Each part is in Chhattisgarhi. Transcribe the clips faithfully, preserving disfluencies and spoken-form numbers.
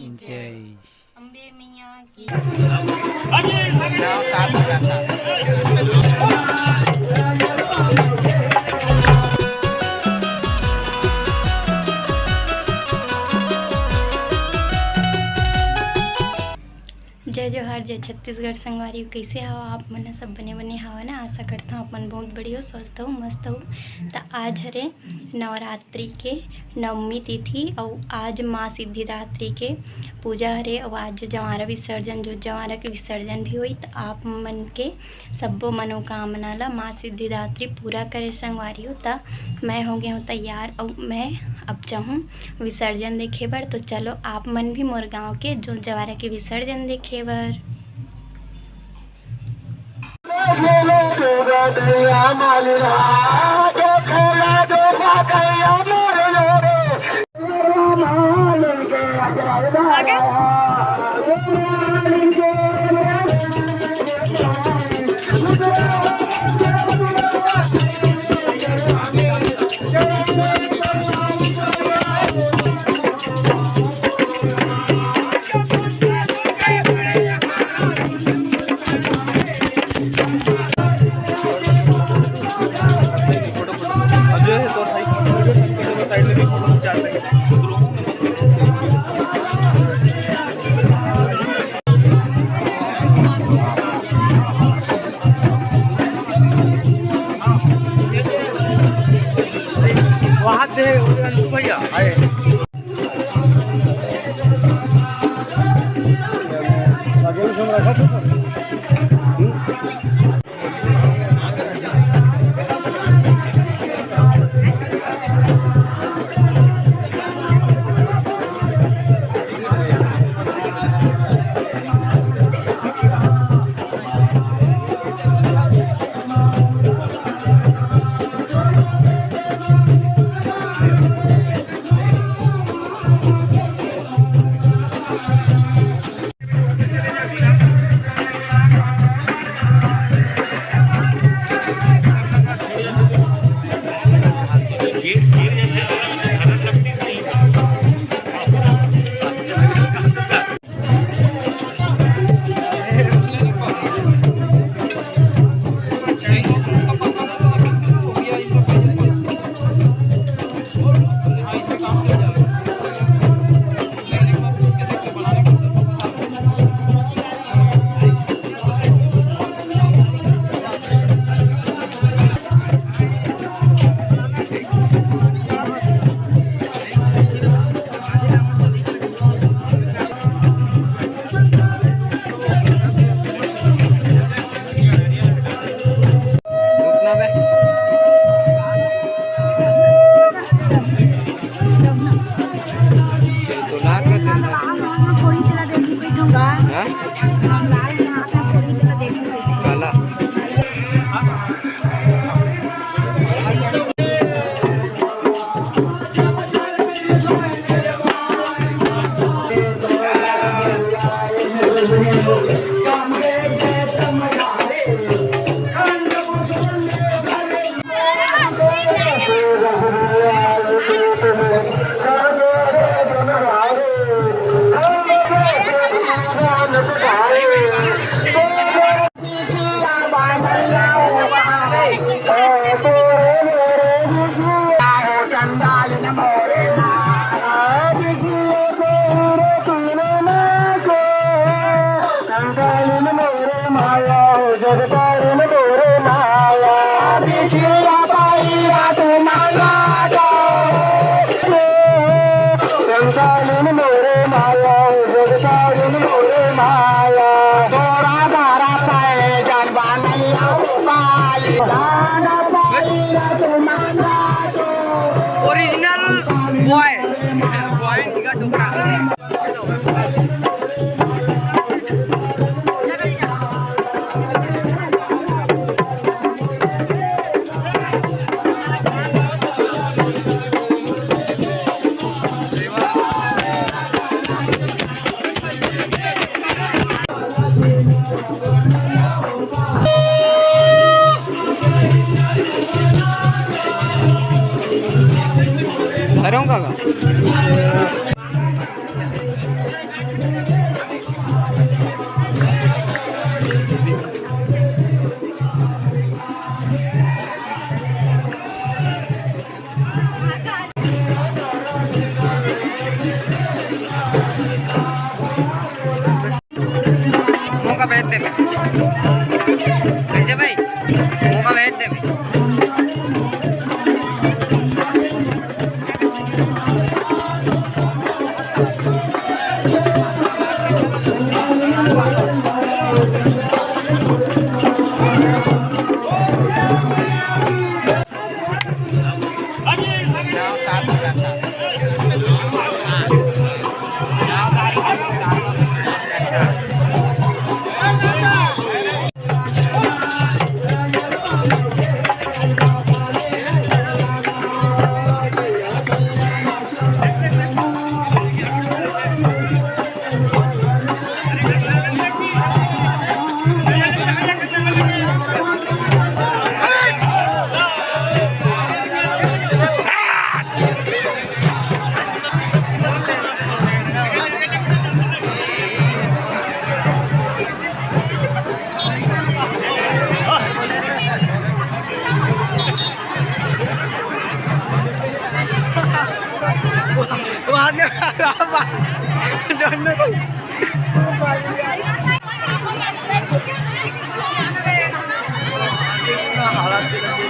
जय। अम्बे मैया की। जय जोहार, जय छत्तीसगढ़ संगवारी हो। कइसे हव आप मन? सब बने बने हव ना? आशा करता हूँ आप मन बहुत बढ़िया हो, स्वस्थ हो, मस्त हो। त आज हरे नवरात्रि के नवमी तिथि अउ आज माँ सिद्धिदात्री के पूजा हरे अउ आज जवारा विसर्जन, जो जवारा के विसर्जन भी होई। त आप मन के सब्बो मनोकामना ला माँ सिद्धिदात्री पूरा करे संगवारी हो। त मैं हो गए हूँ तैयार अउ मैं अब जाहूँ विसर्जन देखे बर। तो चलो आप मन भी मोर गाँव के जो जवारा के विसर्जन देखे बर। वहाँ से भैया आए। ओरिजिनल बॉय, बॉय का टुकड़ा।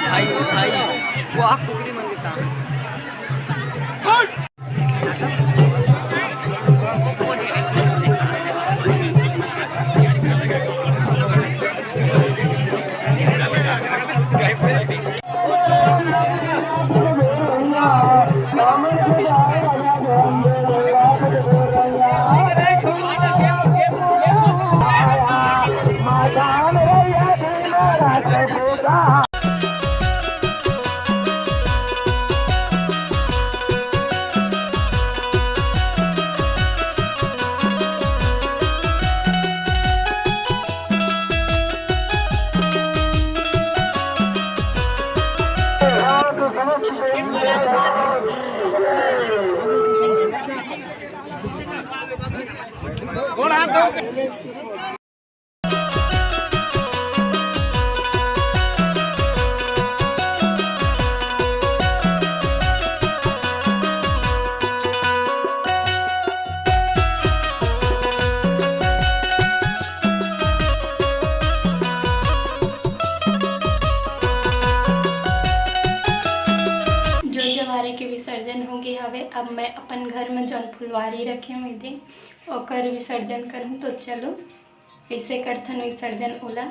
भाई, ओ भाई, वो आग कुकरी मन के काम। जो जवारे के विसर्जन हो गे हवे, अब मैं अपन घर में जौन फुलवारी रखे हूँ, दे ओकर विसर्जन करूँ। तो चलो, कइसे करथन विसर्जन, ओला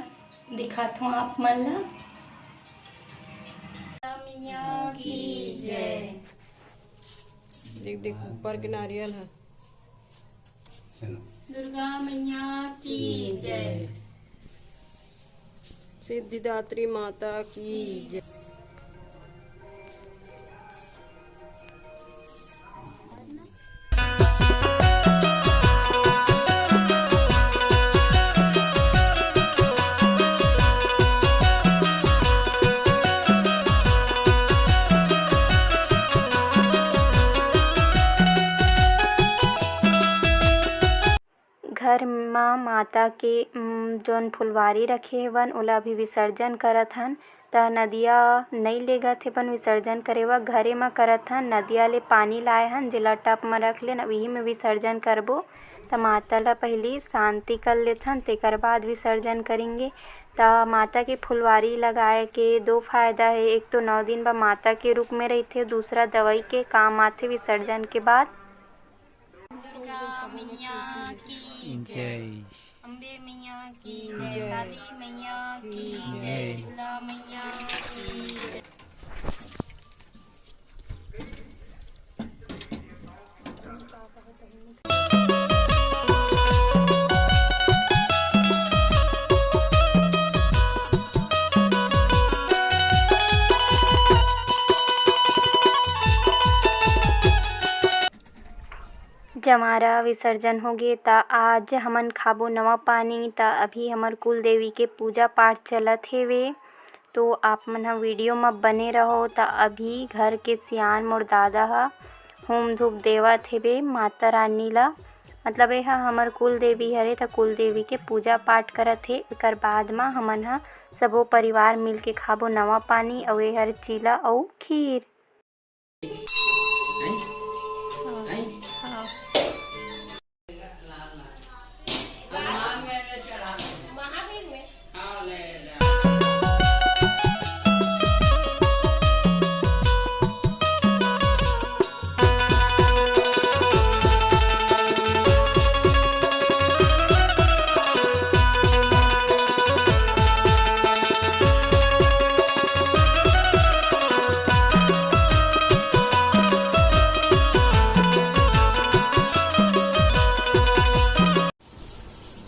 दिखाथों आप मन ला। मैया की जय। देख, देख, ऊपर के नारियल है। दुर्गा मैया की जय। सिद्धिदात्री माता की जय। घर म माता के, उम, जौन फुलवारी रखे हेवन, ओला अभी विसर्जन करत हन। त नदिया नई लेगत हेवन विसर्जन करे बर, घरे म करत हन। नदिया ले पानी लाए हन, जेला टब म रख लेन, अब इही म विसर्जन करबो। त माता ल पहिली शांति कर लेथन, तेकर बाद विसर्जन करेंगे। त माता के फुलवारी लगाए के दो फायदा हे, एक तो नौ दिन बर माता के रूप में रहिथे, दूसरा दवाई के काम आथे विसर्जन के बाद। दुर्गा मैया की जय। जय। अम्बे मैया की जय। जय। काली मैया की जय। जय। शीतला मैया की जय। जमारा विसर्जन होगे, त आज हमन खाबो नवा पानी। त अभी हमर कुल देवी के पूजा पाठ चलत हेवे, तो आप मन ह वीडियो म बने रहो। त अभी घर के सियान मोर दादा ह होम धूप देवत हेवे माता रानी ल, मतलब ए ह हमर कुल देवी हरे, त कुल देवी के पूजा पाठ करत हे। एकर बाद म हमन ह सबो परिवार मिल के खाबो नवा पानी, अउ ए हर चीला अउ खीर।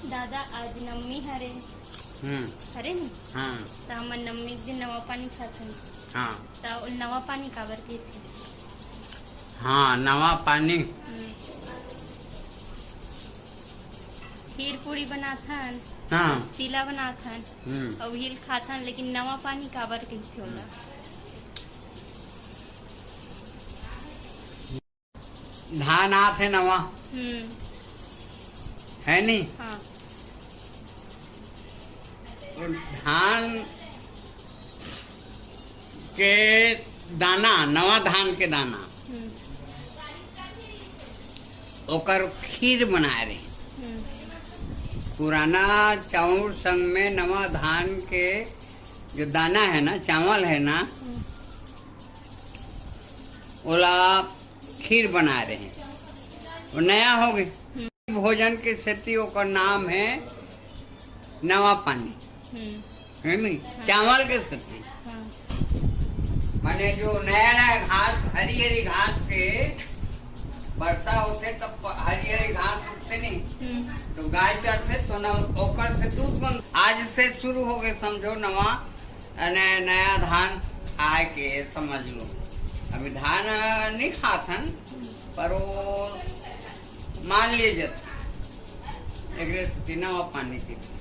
दादा, आज नवमी हरे। हम्म। हरे नी? हाँ। त हमन नवमी के दिन नवा पानी खाथन। हाँ। त ओ नवा पानी काबर कहिथे? हाँ, नवा पानी। हम्म। खीर पूड़ी बनाथन। हाँ। चीला बनाथन। हम्म। अउ हिल खाथन, लेकिन नवा पानी काबर कहिथे ओला? धान आत हे नवा। हम्म। है नी? हाँ। धान के दाना, नवा धान के दाना। हम्म। ओकर खीर बनाए रहे। पुराना चाउर संग में नवा धान के जो दाना है ना, चावल है ना, ओला खीर बनाए रहे, वो नया हो गए। भोजन के सेती ओकर नाम है नवा पानी, है नहीं? चावल के सेती। माने जो नया नया घास, हरी हरी घास के वर्षा होथे तब प-, हरी हरी घास उगथे नहीं, तो गाय चरथे तो न ओकर से दूध बन। आज से शुरू हो गए, समझो, नवा, नया, नया धान खाए के, समझ लो। अभी धान, अ, नहीं खात हन, पर वो मान लिए जात, एकरे सेती नवा पानी के।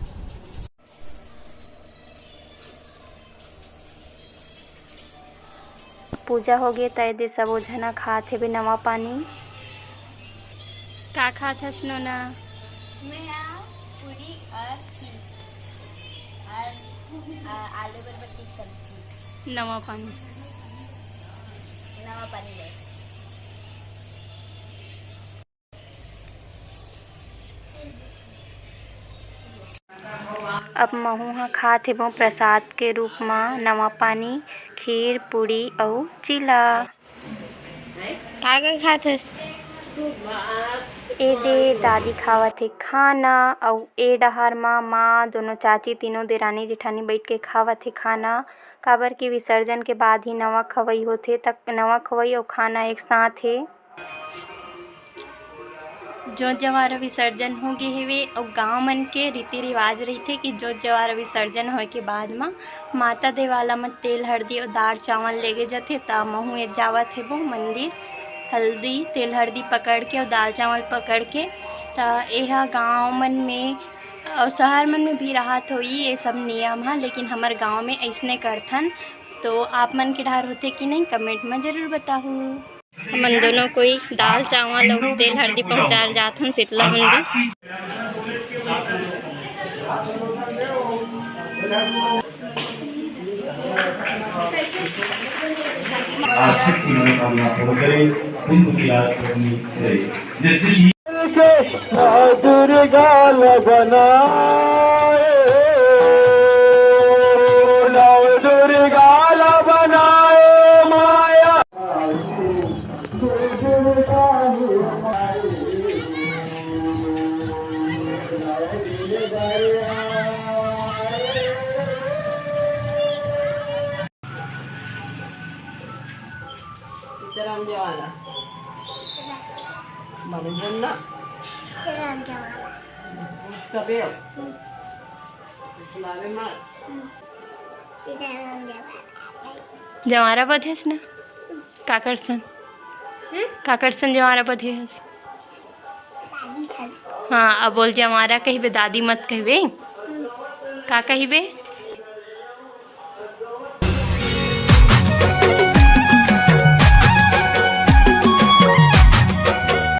पूजा होगे, त एदे सबो झना खात हेबे नवा पानी। का खात हस, नोना? मैं हा पूरी और खीर और, आ, आलू बरबट्टी की सब्जी। नवा पानी। नवा पानी ले। अब महूं ह खात हेबो प्रसाद के रूप म नवा पानी, खीर, पूड़ी अउ चीला। का का खात हस? ए दे दादी खावत हे खाना, अउ ए डहार म माँ, दोनों चाची, तीनों देरानी जेठानी बइठ के खावत हे खाना, काबर कि विसर्जन के बाद ही नवा खवई होथे, त नवा खवई अउ खाना एक साथ हे। जोत जवारा विसर्जन हो गे हेवे, अउ गांव मन के रीति रिवाज रहिथे कि जोत जवारा विसर्जन होए के बाद म माता देवाला म तेल हरदी अउ दाल चावल लेगे जथे। त महूं ए जावत हेबो मंदिर, हल्दी, तेल हरदी पकड़ के अउ दाल चावल पकड़ के। त एहा गांव मन में अउ शहर मन में भी राहत होई ये सब नियम ह, लेकिन हमर गांव में अइसने करथन। तो आप मन के डहार होथे कि नहीं, कमेंट म जरूर बताहू। हमन दोनों कोई दाल चावल अउ तेल हरदी पहुंचाए जात हन शीतला मंदिर। आर्थिक मनोकामना पूर्ण करें, पुत्र की राजपत्नी करे। जैसे कि दुर्गा ला बनाए, नव दुर्गा ला बनाए माया। सीताराम जवाला। माने बोलना। सीताराम जवाला। उसका बेल। हम्म। बुलावे मार। हम्म। सीताराम जवाला। जवारा बधेस ना? का करसन? हम्म? का करसन जवारा बधेस? दादी खा। हाँ, अब बोल, जवारा कहिबे, दादी मत कहिबे। हम्म। का कहिबे?